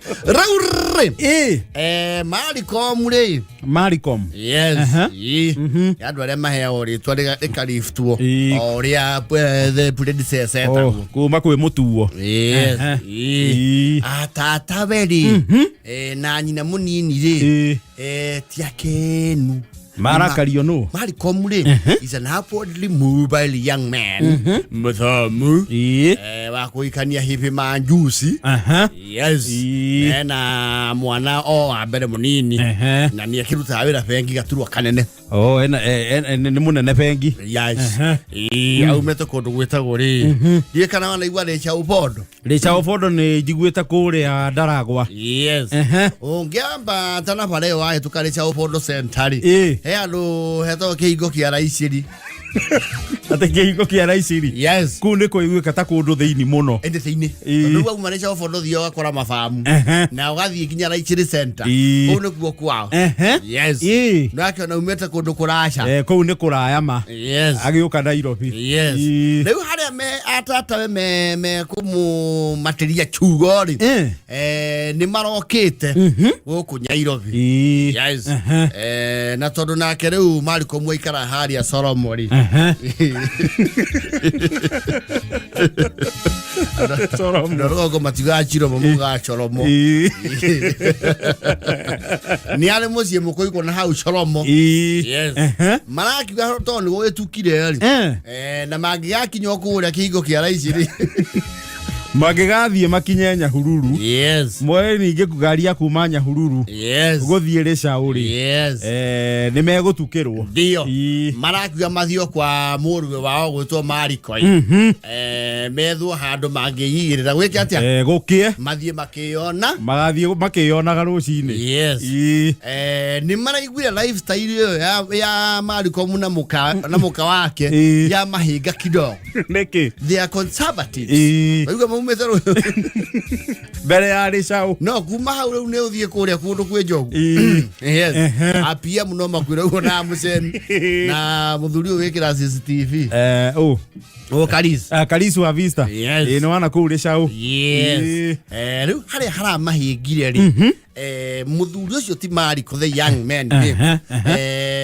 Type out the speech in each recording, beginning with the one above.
Rĩu rĩ, Ĩ. Maricom rĩ. Maricom. Yes. Aha. Ĩ. Ya andũ arĩa maheagwo rĩtwa rĩkariftwo Ĩ. o ũrĩa the predecessor Oh, etagwo. kuma kwĩ mũtuo. Yes. Aha. Ĩ. Ĩ. Atatawe rĩ, na nyina mũnini rĩ, Ĩ. ti akenu. Marakario nũ? Maricom rĩ is an upwardly mobile young man, mũthomu, Ĩ. wa kũhikania hibi manjusi. Aha. Yes. Ĩ. Ena mwana o wa mbere mũnini Ehe. na nĩ akĩrutaga wĩra bengi gaturwa kanene. Oh, ena nĩ mũnene bengi. Yes. Ehe. Ĩ, aumĩte kũndũ gwĩtagwo rĩ, ndiũĩ kana wanaigua Rĩcha Ubondo. Rĩcha Obondo nĩ njiguĩte kũrĩa Ndaragwa. Yes. Ehe. Ũngĩambata na bara ĩyo wahĩtũka Rĩcha Ubondo Center rĩ, Ĩ. he handũ hetagwo kĩhingo kĩa Raicĩri. Atĩ kĩhingo kĩa Raicĩri. Yes. Kũu nĩ kũiguĩka ta kũndũ thĩinĩ mũno. Ĩndĩ thĩinĩ. Ĩ. Tondũ rĩu wauma Rĩcha Ubondo ũthiaga ũgakora mabamu. Ehe. Na ũgathiĩ nginya Raicĩri Center. Ĩ. Kũu nĩkuo kwao. Ehe. Yes. Ĩ. Nake ona umĩte kũndũ kũraca. Eh, kũu nĩ kũraya ma. Yes. Agĩũka Nairobi. Yes. Ĩ. Rĩu harĩa me atatawe me kũmũmatĩria kiugo rĩ, Eh. nĩ marokĩte gũkũ Nairobi. Ĩ. Yes. Ehe. Na tondũ nake rĩu Malcolm aikara harĩa Soromo rĩ. Ehe. Soromo. Na rũgongo matiugaga Chiromo, maugaga Choromo. Ĩ. Nĩ arĩ mũciĩ mũkũigwo na hau Choromo. Ĩ. Yes. Ehe. Marakiuga tondũ nĩ gũgĩtukire rĩ, Eh. Na mangĩgakinya o kũrĩa kĩhingo kĩa raici rĩ. Mangĩgathiĩ makinye Nyahururu. Yes. Moe ningĩ ngari ya kuma Nyahururu Yes. gũthiĩ Rĩcaũ rĩ. Yes. Nĩ megũtukĩrwo. Ndio. Ĩ. Marakiuga mathiĩ kwa mũrũwe wao gwĩtwo Marikoi. Methwo handũ mangĩigĩrĩra gwĩke atĩa? Gũkĩe. Mathiĩ makĩona. Magathiĩ makĩyonaga rũcinĩ. Yes. Ĩ. Nĩ maraiguire lifestyle ĩyo ya Malcolm na mũka wake Ĩ. ya mahinga kidogo. Nĩkĩ? They are conservatives. Ĩ. Maigua maumĩte Mbere ya Rĩcaũ. No kuma hau rĩu nĩ ũthiĩ kũrĩa kũndũ kwĩ njogu. Ĩ. Yes. Ehe. APM no makwĩra ũguo na mũcemi na mũthuri ũyũ wĩkĩra CCTV. Ũ. O Karis. Ah, Karisu wa Vista. Yes. Ĩ, nĩ wana kũu Rĩcaũ. Yes. Ĩ. Rĩu harĩa haramahĩngire rĩ, mũthuri ũcio ti Mariko the young man rĩ, Aha, aha.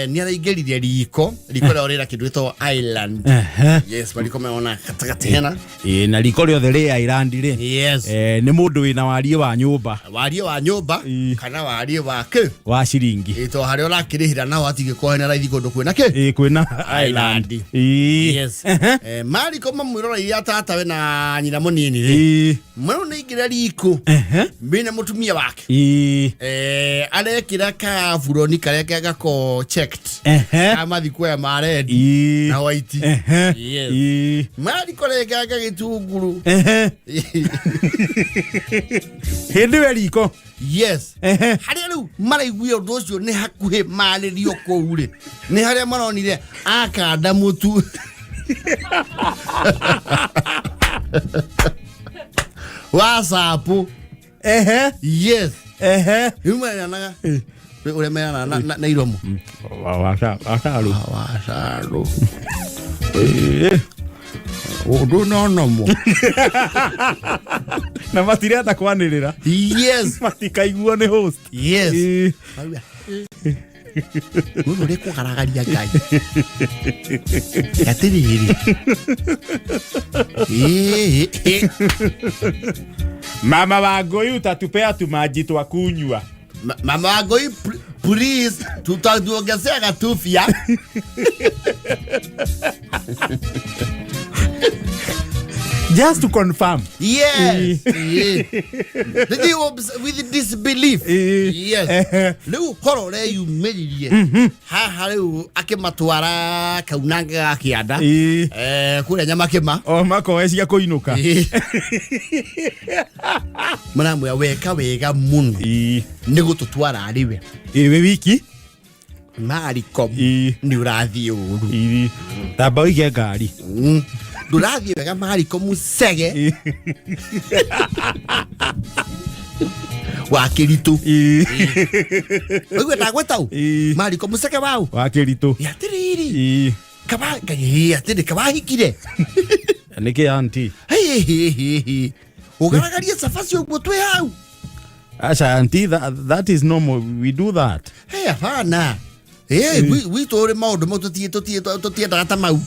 Nĩ araingĩrire riko rĩao rĩna kĩndũ gĩtagwo island. Aha. Yes, mariko meona gatagatĩ hena. Ĩ, na riko rĩothe rĩ island rĩ. Yes. Nĩ mũndũ wĩna wariĩ wa nyũmba. Wariĩ wa nyũmba Ĩ. kana wariĩ wa kĩ? Wa ciringi. Ĩ, to harĩa ũrakĩrĩhĩra naho hatingĩkorwo hena raithi kũndũ kwĩna kĩ? Ĩ, kwĩna Island. island. Ĩ. Yes. Ehe. Mariko mamwĩroreire atatawe na nyina mũnini rĩ. Ĩ. Mwana nĩ aingĩra riko Ehe. mena mũtumia wake. Ĩ. Arekĩra kaburoni karĩa ke gako checked Ehe. ka mathikuoya ma red Ĩ. na white. Ehe. Yes. Ĩ. Mariko renganga gĩtunguru. Ehe. Hĩndĩ we riko. Yes. Ehe. Harĩa rĩu maraiguire ũndũ ũcio nĩ hakuhĩ marĩrio kũu rĩ, nĩ harĩa maronire akanda mũtu WhatsApp. Ehe. Yes. Ehe. Rĩu meranaga ũrĩa meranaga na iromo. Wacaru. Wacaru ũndũ nonomo. Na matirenda kwanĩrĩra. Yes. Matikaiguo nĩ host. Yes. Ĩ. Marauga, mũndũ ũrĩ kũgaragaria Ngai atĩrĩrĩ. Ĩ, ĩ. Mama wa Ngũi, utatupea tumaji twa kunywa. Mama wa Ngũi, please, tutatuongezea gatubia. Just to confirm. Yes. Yeah. Did you with disbelief? Yes. Rĩu horo ũreyumĩririe haha rĩu akĩmatwara kaunanga ga kĩanda. Kũrĩa Nyamakĩma. O makoe cia kũinũka. Maramwĩra weka wega mũno nĩ gũtũtwara arĩ we. Ĩ, wĩ wiki. Mariko nĩ ũrathiĩ ũru. Ĩ. Tamba ũige ngari. Ndũrathiĩ wega Mariko mũcege wa kĩritũ. Ũigue ndagwĩta ũ? Mariko mũcege waũ? Wa kĩritũ. Atĩrĩrĩ. Kaba ngai atĩrĩ kabahikire. Nĩkĩ anti? Ũgaragarie cabaci ũguo twĩ hau. Aca auntie, that is normal, we do that. Hey, hapana. Ĩ, gwitũ rĩ maũndũ mau tũtiendaga ta mau.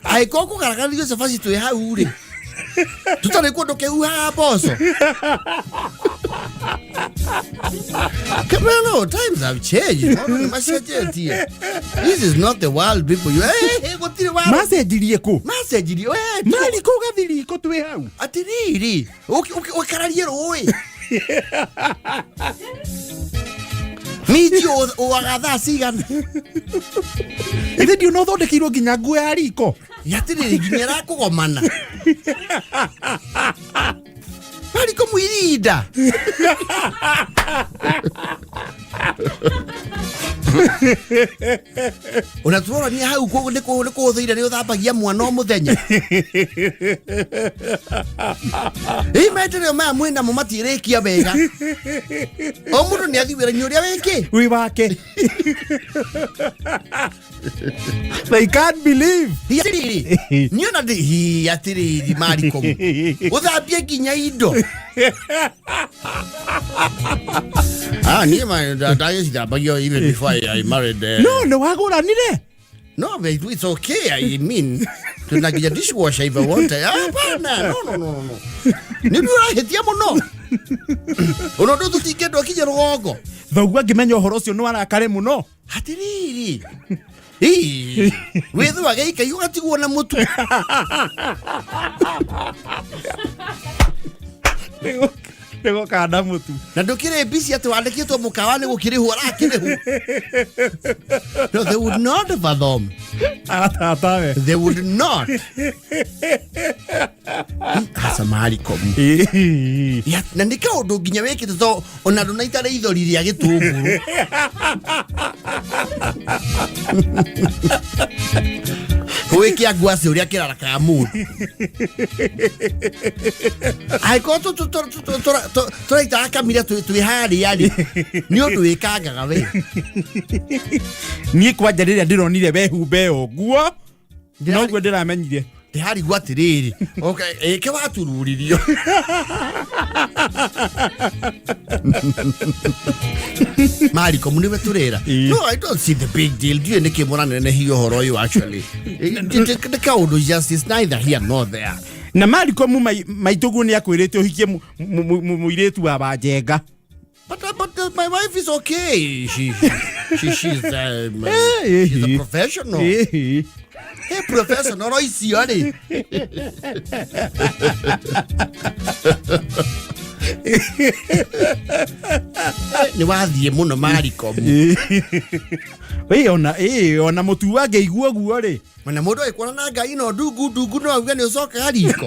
Angĩkorwo kũgaragario cabaci twĩ hau rĩ, tũtarĩ kũndũ kĩhuhaga mboco. Come on, no, times have changed. Maũndũ nĩ macenjetie. This is not the world people. You, hey, hey, gũtirĩ wa Macenjirie kũ? Macenjirie. We, Mariko ũgathi riko twĩ hau. Atĩrĩrĩ, ũkararie rũĩ. Minji ũaga thaa cigana? Ithe ndiũ no thondekeirwo nginya nguo ya riko. Atĩrĩrĩ, nginya ĩrakũgomana. Mariko mwirinda. Ona tũrorania hau nĩ kũhũthĩire nĩ ũthambagia mwana o mũthenya. Ĩ, maendeleo maya mwĩnamo matirĩkia wega. O mũndũ nĩ athiĩ wĩra-inĩ ũrĩa wĩkĩ. Wĩ wake. They can't believe. Atĩrĩrĩ, niĩ ona ndĩ hi atĩrĩrĩ, Mariko ũthambie nginya indo. Ah, niĩ ndagĩcithambagio even before I married. No nĩ wagũranire. No, but it's okay. I mean, tuna nginya dishwasher if I want. Ah, hapana. No, no, no, no, no. Nĩ ũndũ ũrahĩtia mũno. Ona ũndũ tũtingĩenda ũkinye rũgongo. Thoguo angĩmenya ũhoro ũcio nĩ warakare mũno. Atĩrĩrĩ. Ĩ, wĩthũage ikai ũgatigwo na mũtu. Nĩgũkanda mũtu. Na ndũkĩrĩ mbici atĩ wandĩkĩtwo mũkawa nĩ gũkĩrĩhwo arakĩrĩhwo. No, they would not fathom. Atatawe. They would not. Aca marikomu. Ya, na nĩ kaũndũ nginya wĩkĩte to ona ndũnaita ithori rĩa gĩtũngũrũ. Wĩkĩa ngwacĩ ũrĩa kĩrarakaga mũndũ. Angĩkorwo tũraitaga kamira twĩ harĩa rĩ, nĩ ũndũ wĩkangaga we. Niĩ kwanja rĩrĩa ndĩronire wehumbe ũguo noguo ndĩramenyire. Ndĩrarigwo atĩrĩrĩ, okay, ĩke watururirio. Mariko nĩwe tũrera. No, I don't see the big deal. Ndiũĩ nĩkĩ mũranenehia ũhoro ũyũ actually. Nĩ kaũndũ just it's neither here nor there. Na mariko mu maitũguo nĩ akwĩrĩte ũhikie mũirĩtu wa Wanjenga. But my wife is okay. She's Eh, she's a eh. professional. Ĩhĩ. Hey, professional no icio rĩ. Nĩ wathiĩ mũno Mariko. Ĩ, ona ĩ, ona mũtu angĩigua ũguo rĩ. Na mũndũ agĩkuona na ngai no ndungu ndungu no auge nĩ ũcokaga riko.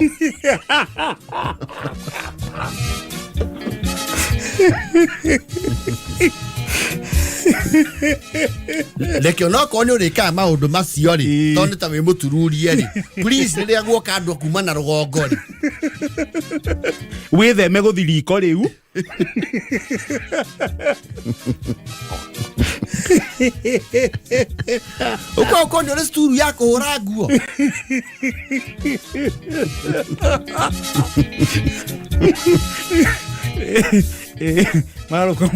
Reke onokorwo nĩ ũrĩkaga maũndũ macio rĩ, Ĩĩ. tondũ nĩ ta wĩ mũtururie rĩ, please, rĩrĩa guoka andũ a kuma na rũgongo rĩ, Wĩtheme gũthi riko rĩu. Ũkorwo korwo nĩ ũrĩ sturu ya kũhũra nguo. Marũka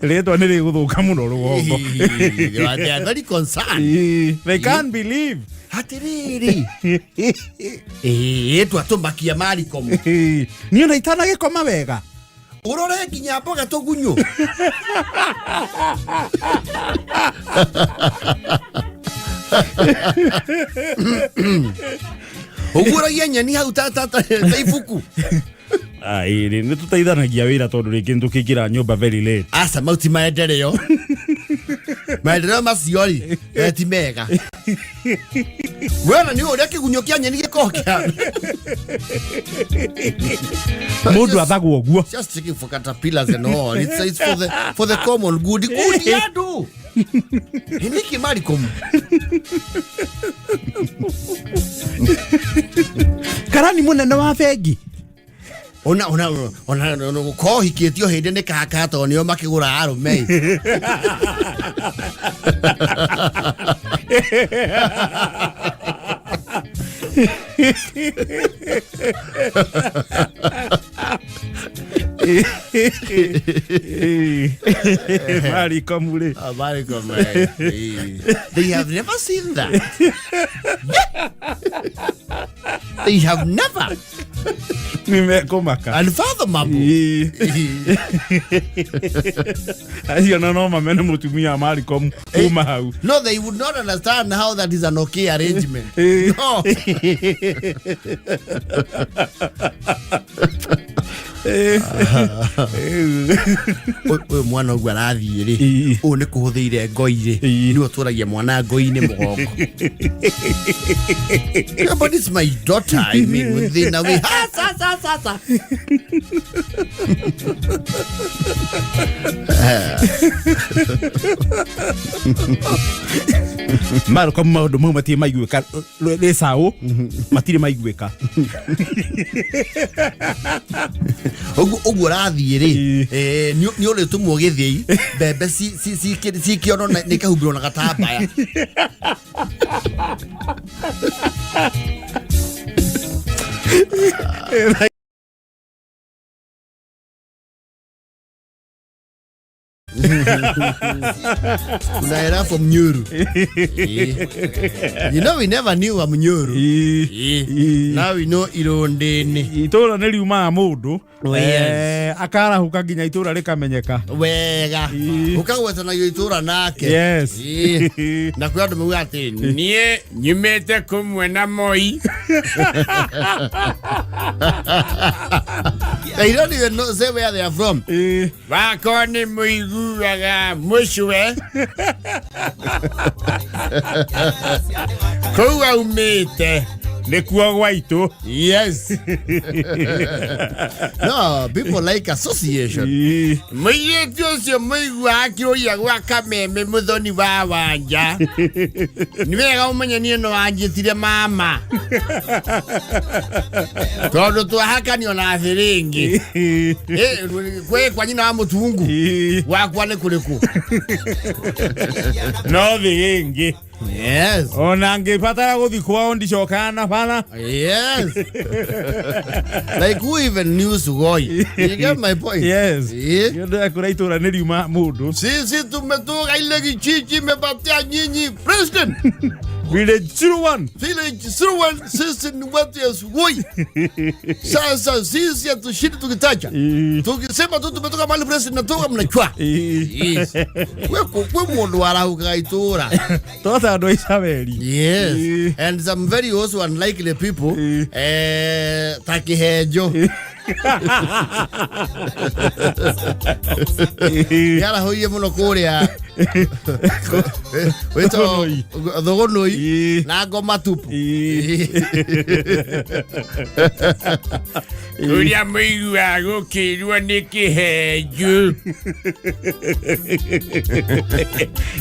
rĩtwa nĩ rĩgũthũka mũno rũgongo. They are very concerned. Ĩĩ, they can't believe. Atĩrĩrĩ, ĩĩ, twatũmakia Marikomu. Ĩĩ, niĩ ona itanagĩkoma wega. Ũrore nginya mboga tũgunyũ. Ũguũragia nyeni hau ta ibuku. Ĩĩ, nĩ tũteithanagia wĩra tondũ rĩngĩ nĩ tũkĩingĩra nyũmba very late. Aca, mau ti maendeleo. Maendeleo macio rĩ, ti mega. Wena nĩ ũrĩa kĩgunyũ kĩa nyeni gĩkoragwo kĩhana. Mũndũ athagwo ũguo. Just checking for caterpillars and all. It's for the common good. Good ya andũ. Nĩkĩ Marikomu? Karani mũnene wa bengi. Ona gũkorwo hikĩtio hĩndĩ nĩ kaka tondũ nĩo makĩgũraga arũme. Marikomu rĩ. Ah, Maricom, they have never seen that. They have never. Nĩ mekũmaka. Unfathomable. Acio na no mamene mũtumia wa Marikomu kuma hau. No, they would not understand how that is an okay arrangement. No. Ũyũ mwana ũguo arathiĩ rĩ, ũyũ nĩ kũhũthĩire ngoi rĩ, nĩwe ũtũragia mwana ngoi-inĩ mũgongo. Yeah, but it's my daughter. I mean, within a way. Ha, sa, sa, sa, sa. Marikomu maũndũ mau matirĩ maiguĩka rĩ caũ, matirĩ maiguĩka. Ũguo ũguo ũrathiĩ rĩ, nĩ ũrĩtũmwo gĩthĩi mbembe cikĩono nĩ ikahumbĩrwo na gatambaya. Kuna era from Nyuru. You know we never knew I'm Nyuru. Now we know Irondini. Itũra nĩ riumaga mũndũ. Oh, yes. Akarahuka nginya itũra rĩkamenyeka. Wega. Ũkagwetanagio itũra nake. Yes. Na kwĩ andũ mauga atĩ niĩ nyumĩte kũmwe na Moi. They don't even know, say where they are from. Wakwa nĩ mũiguaga mũcwe kũu aumĩte. Nĩkuo gwaitũ. Yes. No, people like association. Mũirĩtu ũcio mũiguaga akĩũria gwa kameme mũthoni wa wanja. Nĩ wega ũmenye niĩ no anjĩtire mama. Tondũ twahakanio na thĩrĩngĩ. Kwĩ kwa nyina wa mũtungu. Gwakwa nĩ kũrĩkũ? No thĩ ĩngĩ. Yes. Ona ngĩbatara gũthi kwao ndicokaga na bara. Yes. Like who even knew Sugoi? You get my point? Yes. Yeah. Nĩ ũndũ akũra itũra nĩ riuma mũndũ. Sisi tumetoka ile kijiji imepatia nyinyi president. Village 01. Village 01, sisi ni watu ya Sugoi. Sasa sisi hatushindi tukitaja. Tukisema tu tumetoka mahali president natoka mnachwa. Yes. We mundu arauka itura. Tota andũ a Isabeli. Yes. And some very also unlikely people. Ta Kihenjo. Nĩarahũire mũno kũrĩa wĩtagwo Thũgũnũi na ngoma tupu. Ũrĩa mũiguaga gũkĩrwo nĩ kĩhenju.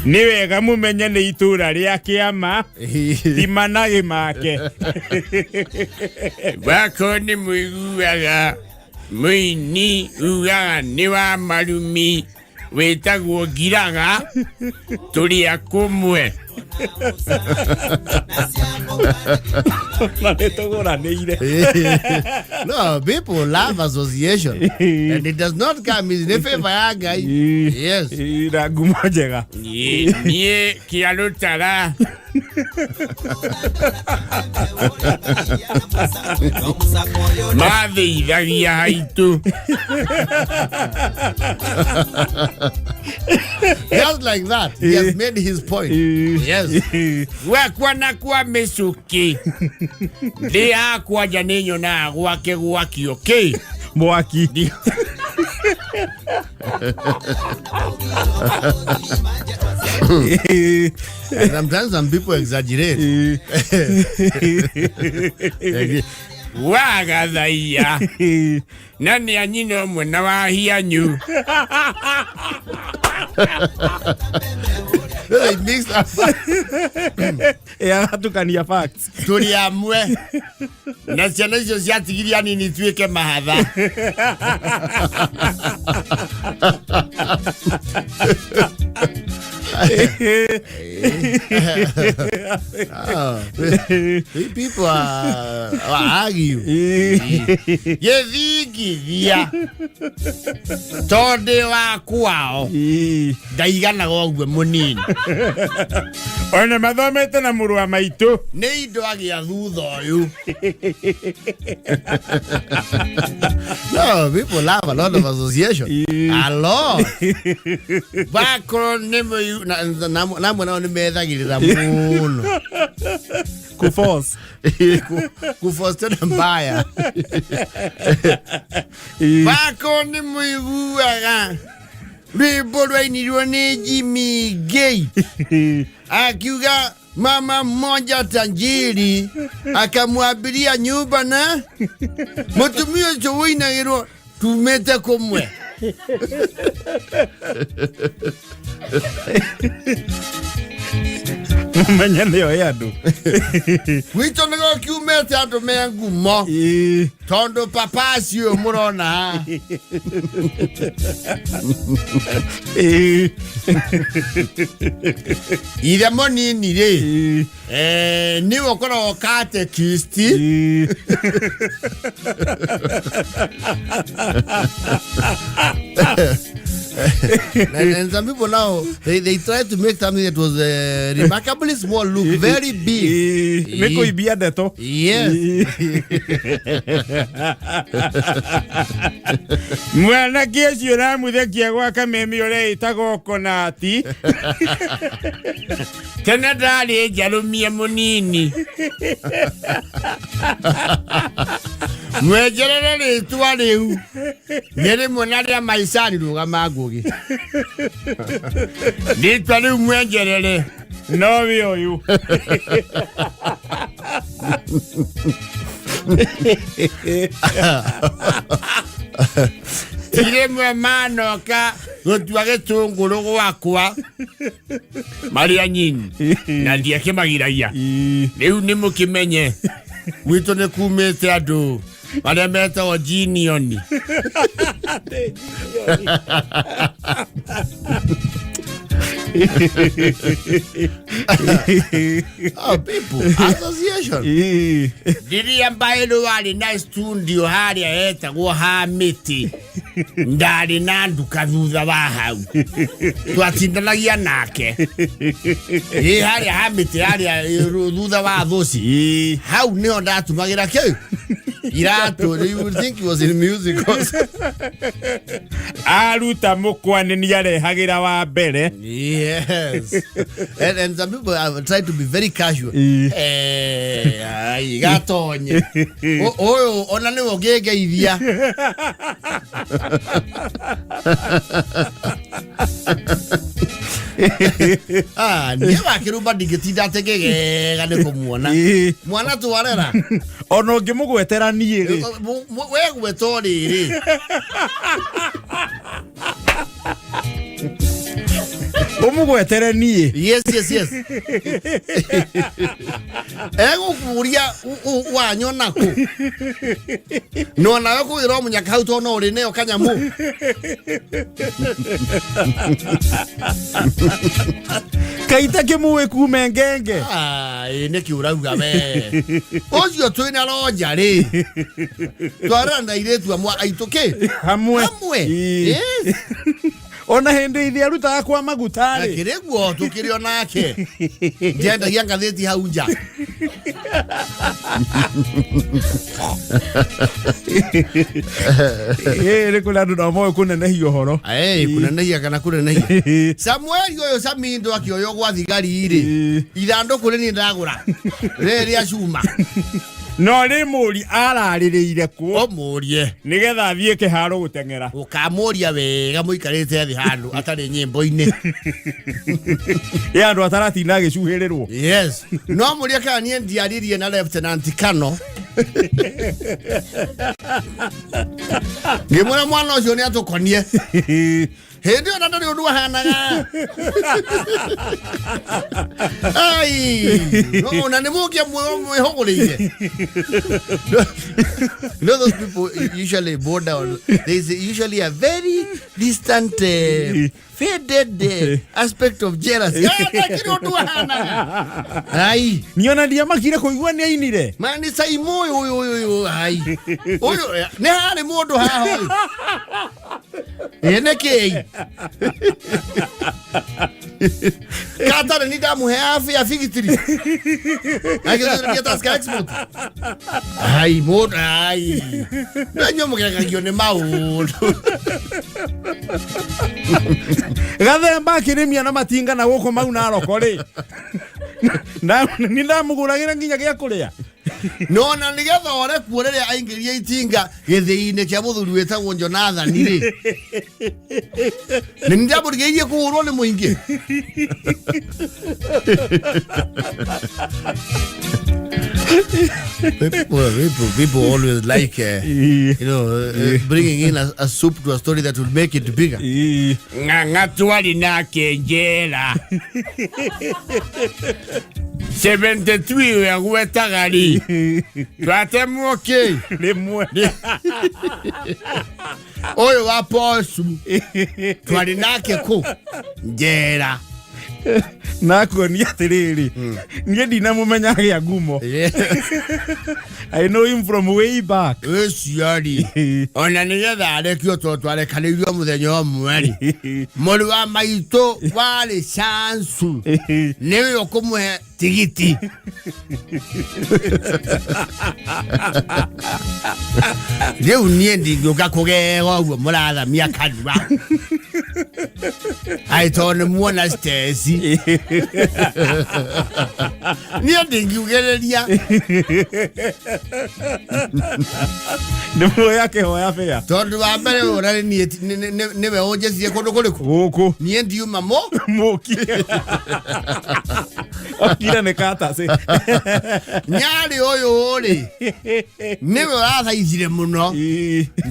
Nĩ wega mũmenye nĩ itũra rĩa kĩama ti managĩ make. Wako nĩ mũiguaga mũini ugaga nĩ wa marumi wĩtagwo ngiraga tũrĩ a kũmwe. Na nĩ tũgũranĩire. No, people love association and it does not come in the favor ya Ngai. Yes. Na ngumo njega. Niĩ kĩarũtara. Mathĩithagia haitũ. Just like that, he has made his point. Yes. Gwakwa na kwa mĩcũkĩ ndĩ hakwa nja nĩ nyonaga gwake gwakio kĩ Mwaki. And sometimes some people exaggerate. Wagathaia na nĩ a nyina ũmwe na wahianyu. They mix up. Agatukania facts. Tũrĩ amwe na ciana icio ciatigiria nini ituĩke mahatha. People are argue. Gĩthingi. Ingĩthia tondũ wa kwao ndaiganaga ũguo mũnini. Ona mathomete na mũrũ wa maitũ. Nĩ indo agĩa thutha ũyũ. No, people have a lot of association. A lot. Bakorwo nĩ mũigu Namwe nao nĩ methagĩrĩra mũno. Kũforce. Kufostena mbaya. Bakorwo nĩ mũiguaga rwĩmbo rwainirwo nĩ Jimmy Gay akiuga mama mmoja tajiri akamwambiria nyumba na mũtumia ũcio wũinagĩrwo tumĩte kũmwe. Mũmenye nĩyo ĩ andũ. Gwitũ nĩgo kiumĩte andũ me ngumo tondũ papasi ũyũ mũrona haha ithe mũnini rĩ, nĩwe ũkoragwo katekisti. And some people now they try to make something that was remarkably small look very big. Nĩ kũimbia ndeto. Yes. Mwanake ũcio ũramũthekia gwa kameme ũrĩa ĩtagwo konati. Tene ndarĩ njarũmie mũnini mwenjerere rĩtwa rĩu nĩ rĩmwe na rĩa maicani rũgama ngũgĩ rĩtwa rĩu mwenjerere nowe ũyũ. Ti rĩmwe manoka gũtua gĩtũngũrũ gwakwa marĩa nyinyi na ndiakĩmagiragia rĩu nĩ mũkĩmenye gwitũ nĩ kumĩte andũ marĩa metagwo ginioni. Oh, people association. Rĩrĩa mbaĩrũ warĩ na studio harĩa etagwo ha mĩtĩ ndarĩ na nduka thutha wa hau twatindanagia nake ĩ harĩa ha mĩtĩ harĩa thutha wa thũci hau nĩho ndatumagĩra kĩ iratũ. You would think he was in music also. Aruta mũkwa nĩ niarehagĩra wa mbere. Yes. And some people have tried to be very casual. Ai, gatonye ũyũ ona nĩwe ũngĩngeithia. Ah, niĩ wakĩrumba ndingĩtinda atĩ ngĩgega nĩ kũmuona. Mwana twarera. Ona ũngĩmũgwetera niĩ rĩ. We gwetwo rĩrĩ. Ũmũgwetere niĩ. Yes. Egũkũria wanyona kũ. No nawe kũgĩra mũnyaka hau tondũ no ũrĩ nayo kanyamũ. Kaita kĩmũĩ kume ngenge. Ai, nĩkĩ ũrauga we? Ũcio twĩna ronja rĩ. Twarera na airĩtu amwe aitũ kĩ? Hamwe. Hamwe. Yes. Ona hĩndĩ ithe arutaga kwa maguta rĩ. Akĩrĩ guo tũkĩrĩ onake. Ndiendagia ngathĩti hau nja. Nĩ kũrĩ andũ nao moĩ kũnenehia ũhoro. Kũnenehia kana kũnenehia. Samueli ũyũ Samindo akĩoywo gwa thigari rĩ. Ithandũkũ rĩ niĩ ndagũra. Rĩrĩ rĩa cuma. No rĩ mũri ararĩrĩire kũ Ũmũrie. Nĩgetha athiĩ kĩharo gũteng'era. Ũkamũria wega mũikarĩte thĩ handũ atarĩ nyĩmbo-inĩ. Ĩ andũ ataratinda agĩcuhĩrĩrwo. Yes. No mũrie kana niĩ ndiaririe na Lieutenant Kano. Ngĩmwĩra mwana ũcio nĩ atũkonie. Hĩndĩ ĩyo na ndarĩ ũndũ ahanaga. Ai, no, na nĩ mũngĩa mwĩhũgũrĩire. You know those people usually border on, there's usually a very distant Faded aspect of jealousy. Ah, ndakĩrĩ ũndũ wahanaga. Ai. Niona ndiamakire kũigua nĩ ainire. Mani Saimu ũyũ ũyũ ũyũ ũyũ ai. Ũyũ nĩ harĩ mũndũ haha ũyũ. Ĩ nĩ kĩĩ? Katare nĩ ndamũhe abu ya bigitiri. Agĩthũria Tusker Export. Ai mũndũ ai. Ndanyo mũgegagio nĩ maũndũ. Gathemba akĩrĩmia na matinga na gũkũ mau Naroko rĩ. Nĩ ndamũgũragĩra nginya gĩa kũrĩa. Nona nĩgetha ore kuo rĩrĩa aingĩria itinga gĩthĩi-inĩ kĩa mũthuri wĩtagwo Jonathan rĩ. Nĩ ndamũrigĩirie kũhũrwo nĩ mũingĩ. People always like bringing in a soup to a story that will make it bigger. Ng'ang'a twarĩ nake njera 73 we gwetaga rĩ twatemwo kĩ Rĩmwe. Ũyũ wa pocu twarĩ nake kũ njera. Nakuonia atĩrĩrĩ, niĩ ndinamũmenya agĩa ngumo. I know him from way back. Ũcio rĩ, ona nĩgetha arekio tondũ twarekanĩirio mũthenya ũmwe rĩ, mũrũ wa maitũ warĩ cancu nĩwe ũkũmũhe tigiti. Rĩu niĩ ndingĩũka kũgega ũguo mũrathamia kanua aĩ tondũ nĩ muona steci, niĩ ndingiugĩrĩria. Nĩ mũĩ akĩhoya bĩa. Tondũ wa mbere ũrarĩ niĩ nĩwe ũnjecirie kũndũ kũrĩkũ. Gũkũ. Niĩ ndiuma mũ mũki okire nĩ katacĩ. Nyarĩ ũyũ rĩ, nĩwe ũrathaithire mũno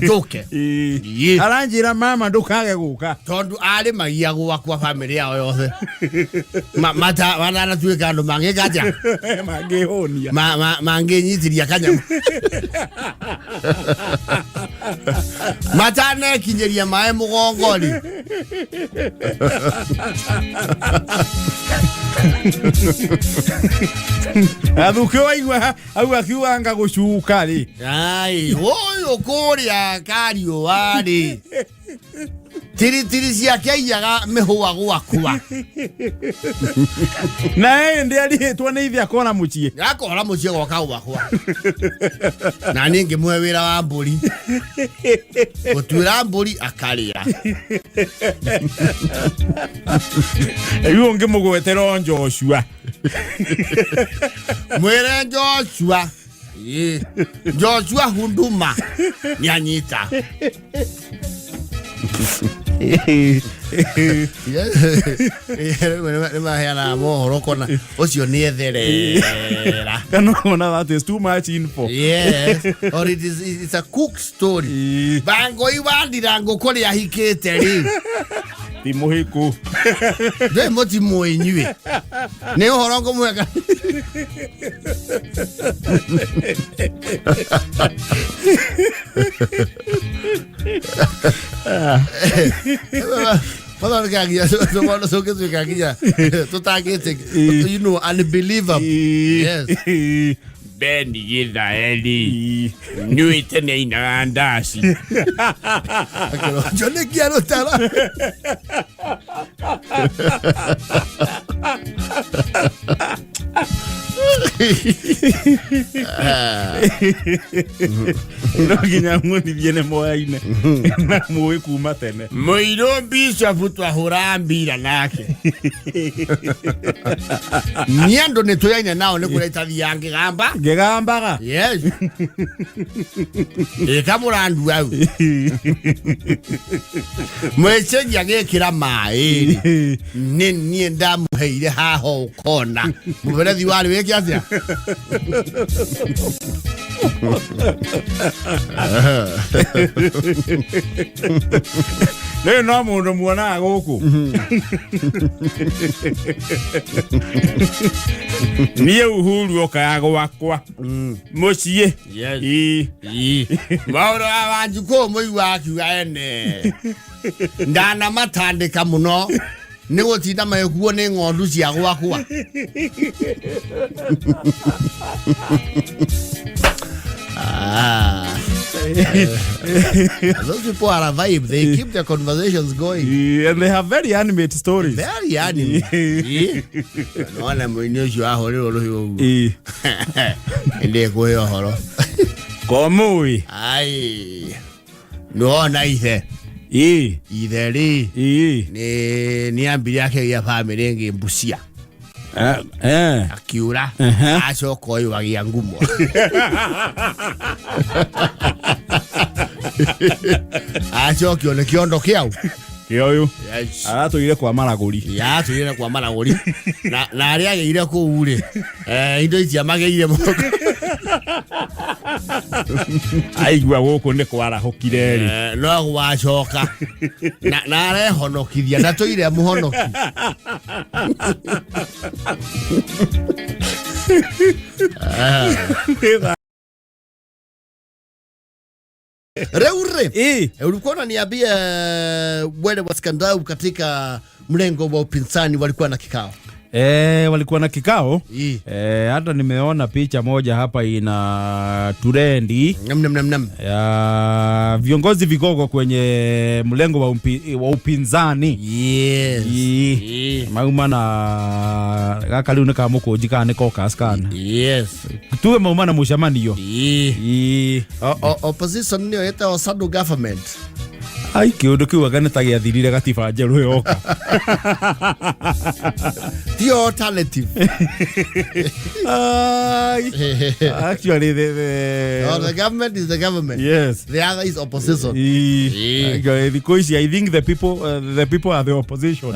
njũke. Ĩĩ. Aranjĩra mama ndũkage gũka. Tondũ arĩmagia gwakwa bamĩrĩ yao yothe matanatuĩka andũ mangĩka atĩa? Mangĩhũnia. Mangĩnyitĩria kanyamũ matanekinyĩria maĩ mũgongo rĩ. Athuke waigua au akiuga anga gũcuka rĩ. Ai, ũyũ kũrĩa kariũa rĩ, tiritiri ciake aiyaga mĩhũa gwakwa. Na ĩndĩ arihĩtwo nĩ ithe akora mũciĩ. Akora mũciĩ goka gwakwa na niĩ ngĩmũhe wĩra wa mbũri, gũtuĩra mbũri akarĩa. Rĩu ũngĩmũgwetera o Joshua. Mwĩre Joshua. Ĩĩ. Joshua Hunduma nĩanyita. Nĩ maheanaga mohoro kona ũcio nĩ etherera. Kana ona that is too much info. Yes, or it's a cook story. Bangoi wa ndirango kũrĩa ahikĩte rĩ. Ti mũhiku. Ndĩ mũtimũ inyuĩ nĩ ũhoro ngũmweka. Mathondekagia tũmondo tũngĩtuĩka nginya tũtangĩte unbelievable. Yes. Ben Githaeli nĩũĩte nĩ ainaga ndaci. Akĩronjo nĩ kĩa rũtara. No nginya muonithie nĩ moyaine na mũĩ kuma tene. Mũirũ bishop twahũraga mbira nake. Niĩ andũ nĩ tũyaine nao nĩ kũrĩa itathiaga ngĩgamba. Ngĩgambaga. Yes, ĩka mũrandu au mwĩcĩgi agĩkĩra maĩ rĩ, nĩ niĩ ndamũheire haha ũkona mũberethi warĩ wĩke atĩa. Rĩu no mũndũ muonaga gũkũ niĩ Uhuru okaga gwakwa mũciĩ. Yes. Ĩĩ. Maũndũ wa Wanjikũ mũigua akiuga ene Ndanamatandĩka mũno nĩ gũtinda magĩkuo nĩ ng'ondu cia gwakwa. Ah. Those people are a vibe. They keep their conversations going. And they have very animate stories. Very animate. Nona mũini ũcio ahũrĩrwo rũhiũ ũguo. Ndĩ kũhe ũhoro. Komui. Ai. Nĩwona ithe. Ithe rĩ nĩ nĩ ambire akĩgĩa bamĩrĩ ĩngĩ Busia. Akiura. Acoka ũyũ agĩa ngumo. Acokio nĩ kĩondo kĩau. Kĩoyũ. Yes. Aratũire kwa maragũri. Yatũire kwa maragũri. Na arĩa agĩire kũu rĩ, indo itiamagĩire moko. Aigua gũkũ nĩ kwarahũkire rĩ. No gwacoka na arehonokithia ndatũire mũhonoki. Rĩu rĩ, ulikuwa unaniambia wale wasikandau katika mlengo wa upinzani walikuwa na kikao. Walikuwa na kikao. Hata nimeona picha moja hapa ina trendi. Nam, nam, nam, nam. Ya viongozi vigogo kwenye mlengo wa upinzani. Yes. Mauma na gaka riu nĩ ka mũkũnji kana nĩ caucus kana. Yes. Tuge mauma na mũcemanio. Opposition nĩyo ĩtagwo shadow government. Ai, kĩũndũ kĩu anga nĩ ta gĩathirire gatiba njerũ yoka. Ti alternative. Ai. Actually, the No, the government is the government. Yes. The other is opposition. Actually, thikũ ici, I think the people are the opposition.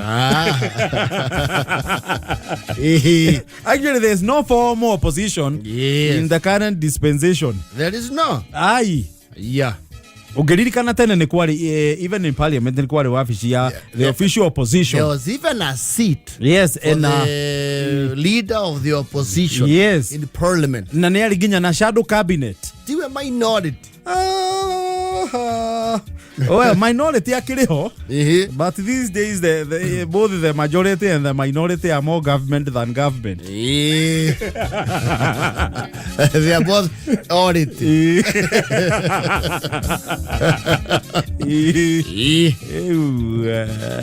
Actually, there's no formal opposition in the current dispensation. There is no. Ai. Yeah. Ũngĩririkana tene nĩ kwarĩ, even in parliament nĩ kwarĩ wabici ya the official opposition. There was even a seat. Yes, for and, the leader of the opposition. Yes. In parliament. Na nĩ arĩ nginya na shadow cabinet. Tiwe minority. Well, minority akĩrĩ ho. But these days both the majority and the minority are more government than government. They are both authority.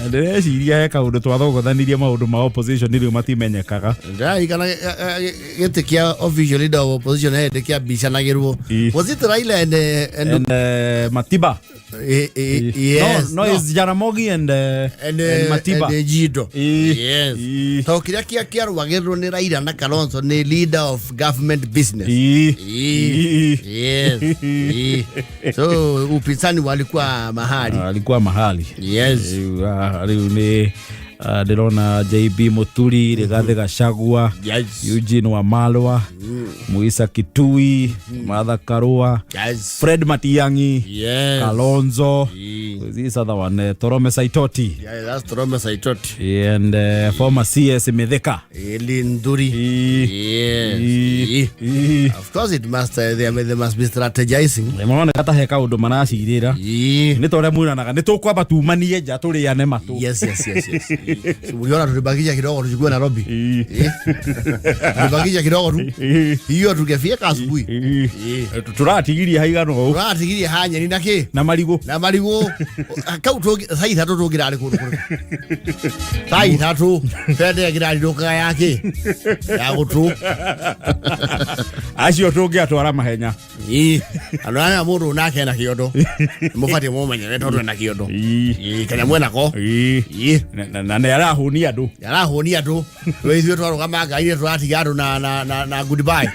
Ndĩreciria he kaũndũ twathogothanirie maũndũ ma opposition rĩu matimenyekaga. Ndĩrarikana gĩtĩ kĩa official leader of opposition he hĩndĩ kĩambicanagĩrwo. Was it Raila and And Matiba? Yes. No, no, it's Jaramogi And, and Matiba. And Jido. Yes. To kĩrĩa kĩarũagĩrĩrwo nĩ Raila na Kalonzo nĩ leader of government business. Yes. So upinzani walikuwa mahali. Alikuwa mahali. Yes. Rĩu nĩ ndĩrona JB Muturi, Rigathi Gachagua, Yes. Eugene Wamalwa, Muisa Kitui, Martha Karua, Yes. Fred Matiang'i, Yes. Kalonzo, this other one, Torome Saitoti. Yeah, that's Torome Saitoti. And former CS Mithika. Eli Nduri. Yes. Of course it must, they must be strategizing. Maroneka ta he kaũndũ maracirĩra. Nĩ ta ũrĩa mwĩranaga, nĩ tũkwamba tumanie nja tũrĩane matũ. Yes, yes, yes, yes. Uliona tulibakisha kidogo tuchukue Nairobi. Tulibakisha kidogo tu. Hiyo tungefika asubuhi. Turatigiria haigana ũũ. Turatigiria ha nyeni na kĩ? Na marigũ. Na marigũ. Kau tũngĩ thaa ithatũ tũngĩrarĩ kũndũ kũrĩkũ? Thaa ithatũ bendera ĩngĩrarirũkaga ya kĩ? Ya gũtũ. Acio tũngĩatwara mahenya. Andũ aya mũndũ nake ena kĩondo. Mũbatiĩ mũmenyere tondũ ena kĩondo. Kana mwenako. Na nĩ arahũnia andũ. Nĩ arahũnia andũ. Rĩu ithuĩ twarũgama ngai-inĩ tũratiga andũ na goodbye.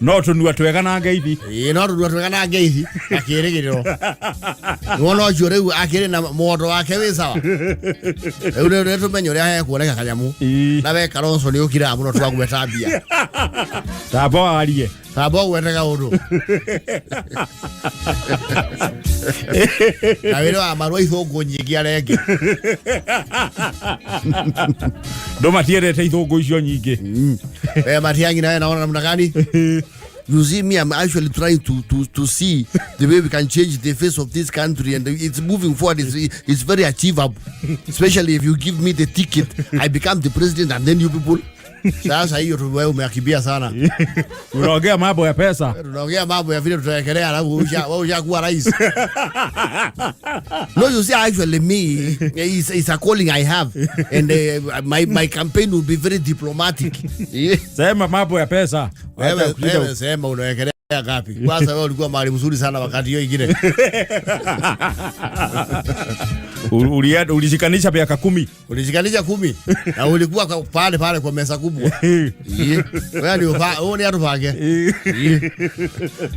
No tũnua twega na ngeithi. No tũnua twega na ngeithi na kĩrĩgĩrĩro. Nĩwona ũcio rĩu akĩrĩ na mũgondo wake wĩ sawa. Rĩu nĩ tũmenye ũrĩa hekuoneka kanyamũ. Na we Kalonzo nĩ ũkiraga mũno twagweta mbia. Tamba warie. Tamba ũgwete kaũndũ. Na wĩra wa marũa ithũngũ nyingĩ arenge. Andũ matiendete ithũngũ icio nyingĩ. We Matiang'i nawe naona namna gani? You see me, I'm actually trying to see the way we can change the face of this country, and it's moving forward. It's very achievable, especially if you give me the ticket, I become the president, and then you people. Sasa hiyo tu wewe umeakimbia sana. Unaongea mambo ya pesa. Tunaongea mambo ya vile tutawekelea, alafu wewe ushakuwa rais. No, you see, actually me, it's a calling I have, and my campaign will be very diplomatic. Sema mambo ya pesa. Wewe wewe sema unawekelea ngapi? Kwanza wewe ulikuwa mahali mzuri sana wakati hiyo ingine. Ulishikanisha miaka 10. Ulishikanisha 10 na ulikuwa pale pale kwa meza kubwa. Wewe ndio wewe ni atupange.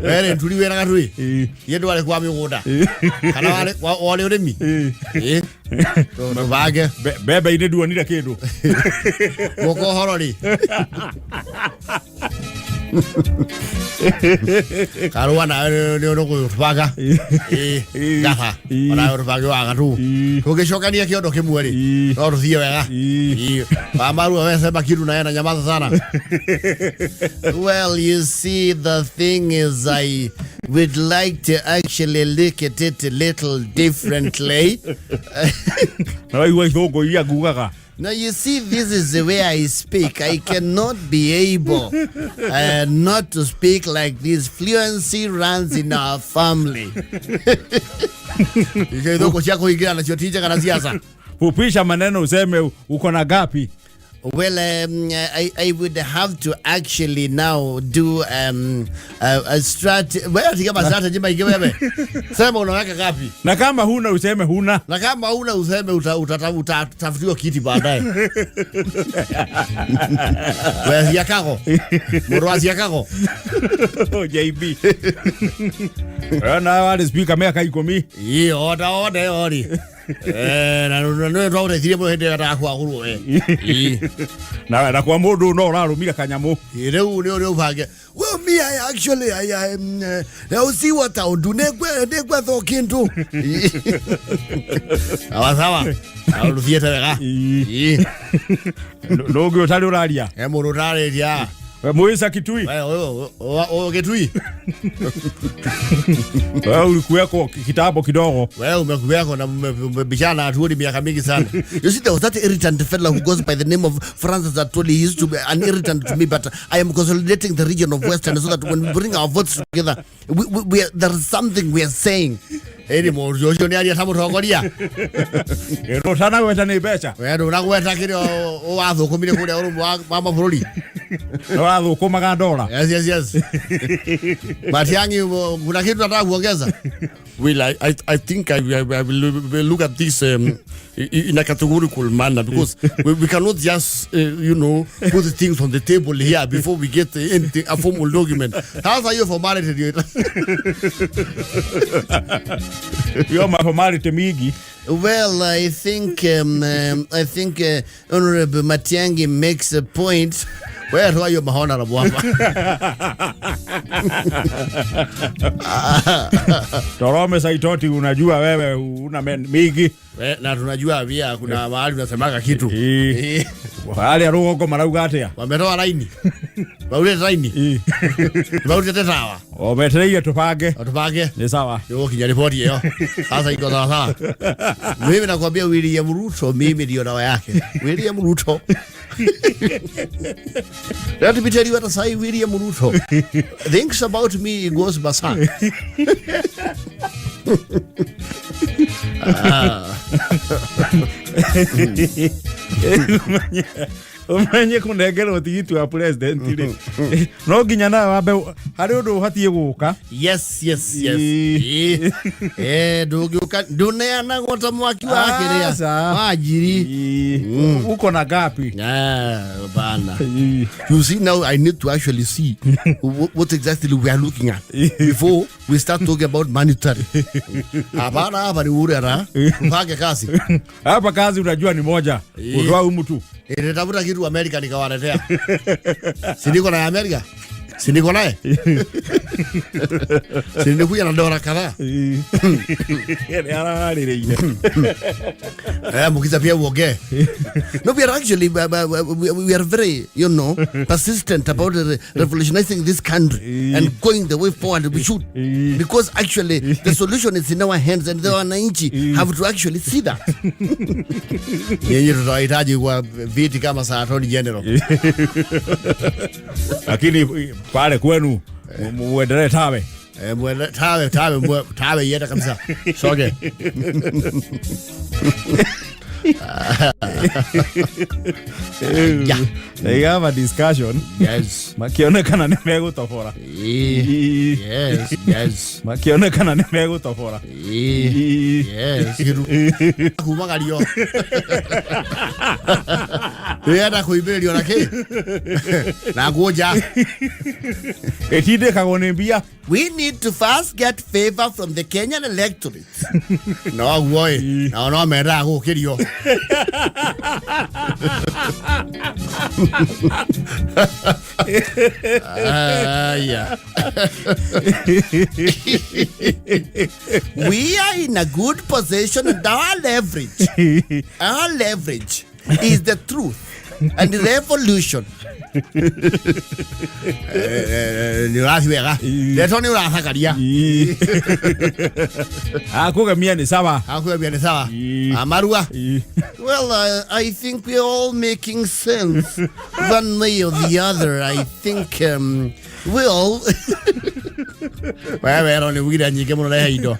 Wewe ntuli wena gatui. Ye ndo wale kwa migunda. Kana wale wale urimi. Tupange. Bebe ine nduonire kindu. Moko horori. Karua na nĩ ũgũtũbanga gatha ona ũtũbange wa gatu tũngĩcokania kĩondo kĩmwe rĩ no tũthiĩ wega. Wamarua we sema kitu na yeye nyamaza sana. Well, you see, the thing is, I would like to actually look at it a little differently. Na waigua ithũngũ iria ngugaga. Now, you see, this is the way I speak. I cannot be able not to speak like this. Fluency runs in our family. Fupisha maneno useme uko na gapi. Well, I would have to actually now do a strategy. Well, strategy wewe. Sema unaweka gapi? Na kama huna useme huna. Na kama huna useme utatafutiwa kiti baadaye. Wewe yakago. Mrozi yakago. JB. Na wale speaker miaka 10. Iyo oda oda ori. Na no twaũteithirie mũno hĩndĩ ĩrĩa ndakwagũrwo we. Na kwa mũndũ no ũrarũmire kanyamũ. Rĩu nĩ ũrĩa ũbange. Well, me, I actually, I I'll see what I'll do. Negwetha o kĩndũ. Sawa sawa. Rũthiĩte wega. Ndũngĩ ũtarĩ ũraria. He mũndũ ũtarĩria. Muisa Kitui. Wewe Kitui. Wewe ulikuweko kitambo kidogo. Wewe umekuweko na mmebishana Atwoli miaka mingi sana. You see, there was that irritant fellow who goes by the name of Francis Atwoli. He used to be an irritant to me, but I am consolidating the region of Western so that when we bring our votes together, we are, there is something we are saying. Eni mũndũ ũcio nĩ aria ta mũtongoria. Ũtanagweta nĩ mbeca. We ndũnagweta kĩrĩa wathũkũmire kũrĩa ũrũmwe wa mabũrũri. Ũrathũkũmaga dola. Yes, yes, yes. Matiang'i, kuna kitu nataka kuongeza? Well, I think I will look at this in a categorical manner, because we cannot just, you know, put things on the table here before we get anything, a formal document. Sasa hiyo formality ndio. Hiyo formality mingi. Well, I think Honorable Matiang'i makes a point. Where are you, honorable hapa? Torome Saitoti, unajua wewe una mingi. Na tunajua pia kuna mahali unasemaga kitu. Wale arugongo marauga atia? Wametoa laini. Baule laini. Baule tetawa. Ometereire tupange. Tupange. Ni sawa. Yo kinya ripoti hiyo. Sasa iko sawa sawa. Mimi nakwambia William Ruto, mimi ndio dawa yake. William Ruto. Let me tell you what I say, William Ruto thinks about me, he goes berserk. Umenye kunengerwo tigiti wa president rĩ, no nginya nawe wambe harĩ ũndũ ũbatiĩ gũka. Yes, yes, yes. Ndũngĩũka ndũneanagwo ta mwaki wa kĩrĩa wa njiri. Uko na gapi? Bana. You see, now I need to actually see what exactly we are looking at before we start talking about monetary. Hapana, hapa ni urera. Tupange kazi. Hapa kazi unajua ni moja. Kutoa huyu mtu. Nilitafuta kitu Amerika nikawaletea. Si niko na Amerika? Si niko naye? Si nilikuja na dola kadhaa. Nĩ ararĩrĩire. Eh, Mukhisa pia uongee. No, we are actually we are very, persistent about revolutionizing this country and going the way forward we should. Because actually the solution is in our hands and the wananchi have to actually see that. Nyinyi tutawahitaji kwa viti kama sa Attorney General. Lakini pale kwenu muendelee tawe. Eh, tawe tawe tawe yeta kabisa. Soge. Yeah. They have a discussion. Yes. Makionekana nĩ megũtobora. Yes, yes. Makionekana nĩ megũtobora. Yes. Kumagario. Wenda kuimbĩrĩrio na kĩ? Na nguo nja. Ĩtindĩkagwo nĩ mbia. We need to first get favor from the Kenyan electorate. No guo ĩ. Nao no mendaga gũkĩrio. Aya. We are in a good position and our leverage is the truth and the revolution. Nĩ ũrathiĩ wega. Ndeto nĩ ũrathakaria. Akũgemia nĩ sawa. Akũgemia nĩ sawa. Amarua. Well, I think we're all making sense one way or the other. I think we'll. We wero nĩ ugire nyingĩ mũno rehe indo.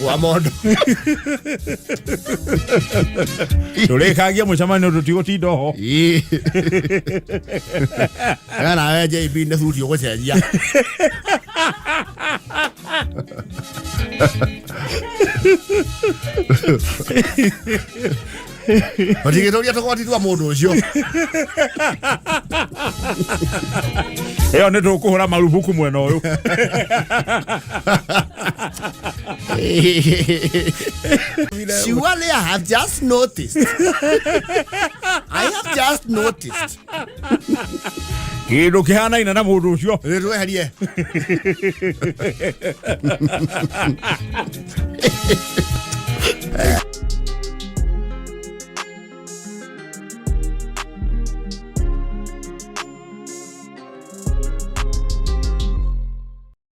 Gwa mondo. Tũrĩkagia mũcemanio tũtigũtinda ho. Ega nawe JB nĩ thuti ũgũcenjia. Matigĩtũria tũgwati twa mũndũ ũcio. Ĩyo nĩ tũkũhũra marubuku mwena ũyũ. Surely I have just noticed. I have just noticed. Kĩndũ kĩhanaine na mũndũ ũcio. Nĩ tweherie.